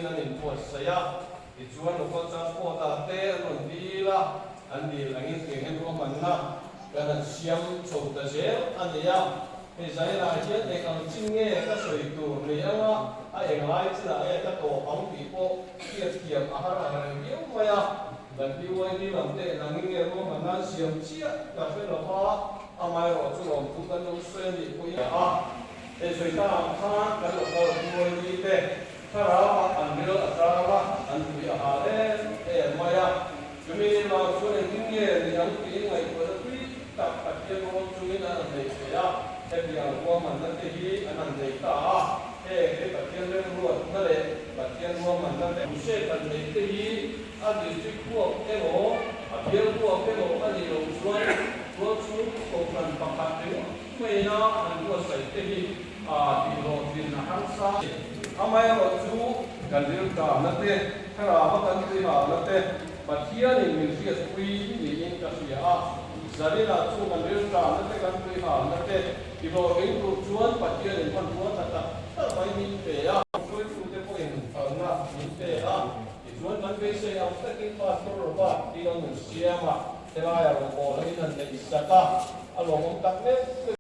an inbuatsaih a, tichuan local transport ah te an rawn dil a, an dil angin tiang hian ruahmanna kan han siam chho ta zel a ni a. Hei zainah hian eng ang chin nge ka sawi tur ni anga a englai chinah nge ka tawp ang tih pawh hriatthiam a har ang reng viau mai a. Kan PYD lam te nangin nge ruahmanna an siam chiah ka hre lo va, amaherawh chu lawmthu kan lo sawi a nih pawhin a hei sawi ta ang khan kan local PYD te thlarauah an ril a tar a, an tui a hal em em mai a. Chumi ni vang chuan engtin nge ni ang tiin ngaihtuahna tui tak Pathian rawn chungin an han nei thei a, hetiang ruahmanna te hi an han nei ta a, heng hi Pathian remruatna leh Pathian ruahmanna te. Crusade han neih te hi a district huap emaw a bial huap emaw a nih loh chuan tualchhung kohhran pakhat ringawt maina han buatsaih te hi a tihhlawhtlin a harsa. Amaherawhchu kan rilṭamna te, thlarau kan tuihalna te Pathianin min hriatpui niin ka hria a, zaninah chu kan rilṭamna te kan tuihalna te tihhlawhtling tur chuan Pathianin hmanrua tha tak tak mai min pe a. Hruaitute pawhin phalna min pe a, tichuan kan beisei ang takin Pastor Robert hi lo nun siam a, helaiah rawngbawlna in han neih sak a, a lawmawm tak mek.